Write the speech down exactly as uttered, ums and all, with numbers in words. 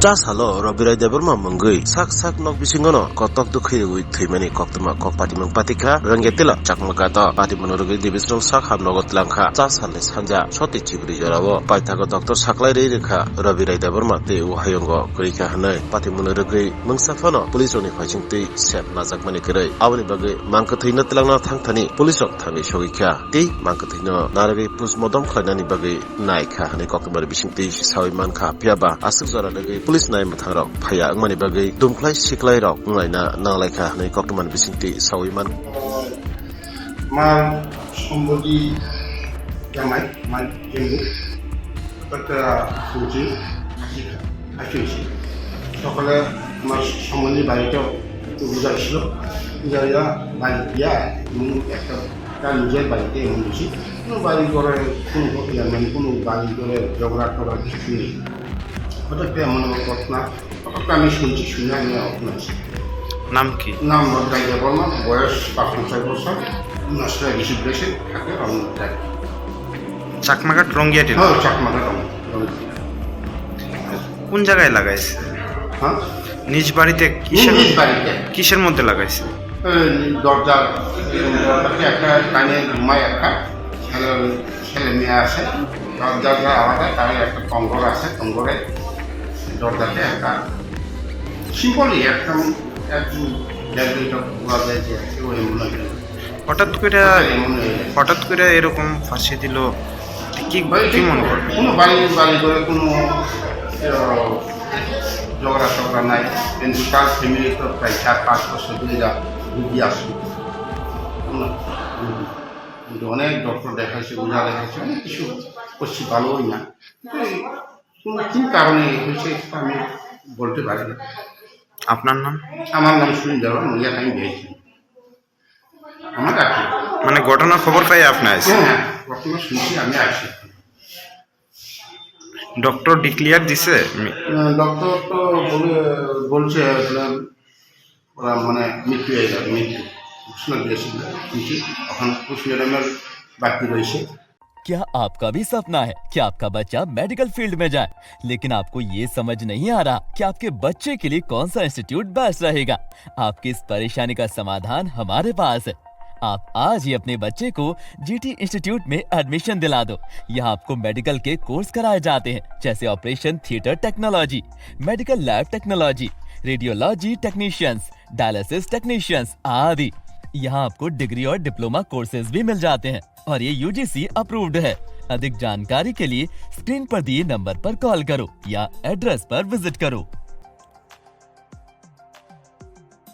Cha salo Rabirai Debbarma mungwi sak sak nok bisingono kotok dukhi rwui thwimani koktwma kok patimung patikha Rangya Tila Chakma Gato. Patimungno rwgwi Devi Srong sak hamnogo tlangkha. Cha salni sanja soti chibri jorao paithago doctor saklai rwi rwkha Rabirai Debbarma tei o hayungo kwrwikha hwnwi. Patimungno rwgwi mungsa phano police rokni phaisingtwi sep najakmani kwrwi. Aboni bagwi mangkwthwino tlangna thangthani police rok thangwi sogwikha tei mangkwthwino narwgwi postmortem khlainani bagwi naikha hwnwi koktwmani bisingtwi sawi mankha. Phiya ba aswk jora rwgwi police nai mwthangrok phaiya wngmani bagwi dumkhlai siklairok wnglaina nanglaikha hwnwi koktwmani bisingtwi sawi man. Mal Sombodi Jamai, Mal Jembu, Kaka Suji, Asika, Asuisi. Sokole Mal Sombodi Barito, Ujaislo, Ujaya, Bari, ya, Munu, Ekta, Ta Nujai Bari, Te, Munu, Si, Kunu Bari, Gore, Kunu, Ya, Munu, Kunu Bari, Gore, Jogra, Tora, Distri, Kota, Te, Munu, Kotna, Kami শুনছি, শুনে আমি অখন আছি। নাম কি? নাম মোর দাইজা বর্মা, বয়স পাঁচপঞ্চাশ বছর, নসরা বেশি বয়সে থাকে, আমি দাই। চাকমাঘাট রঙ্গিয়াটি? হ্যাঁ, চাকমাঘাট রঙ্গিয়াটি। কোন জায়গায় লাগাইছে? হ্যাঁ? নিজ বাড়িতে? কিসের, নিজ বাড়িতে। কিসের মধ্যে লাগাইছে? এই দরজা, দরজাতে একটা কানে ঘুমায় একটা, ছেলে, ছেলে মেয়ে আছে, দরজা আলাদা, তার একটা কঙ্গর আছে, কঙ্গরে দরজাতে একটা সিম্পলি একদম, একদম ব্যাগ বলা যায় যে কেউ এমন হয়ে গেল। হঠাৎ করে, হঠাৎ করে এমন হয়ে গেল। হঠাৎ করে এরকম ফাঁসি দিল, কি, ভাই, কি ঠিক মনে করে? কোনো বাড়ি, বাড়ি করে কোনো, আহ, ঝগড়া টগড়া নাই, কিন্তু তার ফ্যামিলি তো প্রায় চার পাঁচ বছর ধরে যা রুগী আসছে। হুম, রুগী। কিন্তু অনেক ডক্টর দেখাইছে, ওঝা দেখাইছে, অনেক কিছু করছি, ভালো হই না। এই কোনো কি কারণে হয়েছে, সেটা আমি বলতে পারি না। আপনার নাম? আমার নাম সুনীল দেওয়ান, মহিলা টাইম দিয়েছি। আমার কাকি। মানে ঘটনার খবর পাই আপনি আইছেন? হ্যাঁ, হ্যাঁ, ঘটনা শুনছি, আমি আসছি। ডক্টর ডিক্লেয়ার দিছে? মি- আহ, ডক্টর তো বলে, বলছে আপনার ওরা মানে মৃত্যু হয়ে যাবে, মৃত্যু। ঘোষণা দিয়েছিল, কিন্তু এখন পোস্টমর্টমের বাকি রয়েছে। क्या आपका भी सपना है कि आपका बच्चा मेडिकल फील्ड में जाए, लेकिन आपको ये समझ नहीं आ रहा कि आपके बच्चे के लिए कौन सा इंस्टीट्यूट बेस्ट रहेगा? आपकी इस परेशानी का समाधान हमारे पास है। आप आज ही अपने बच्चे को जीटी इंस्टीट्यूट में एडमिशन दिला दो। यहाँ आपको मेडिकल के कोर्स कराए जाते हैं, जैसे operation theatre technology, medical lab technology, radiology technicians, dialysis technicians आदि। यहाँ आपको डिग्री और डिप्लोमा कोर्सेज भी मिल जाते हैं और ये यूजीसी अप्रूव्ड है। अधिक जानकारी के लिए स्क्रीन पर दिए नंबर पर कॉल करो या एड्रेस पर विजिट करो।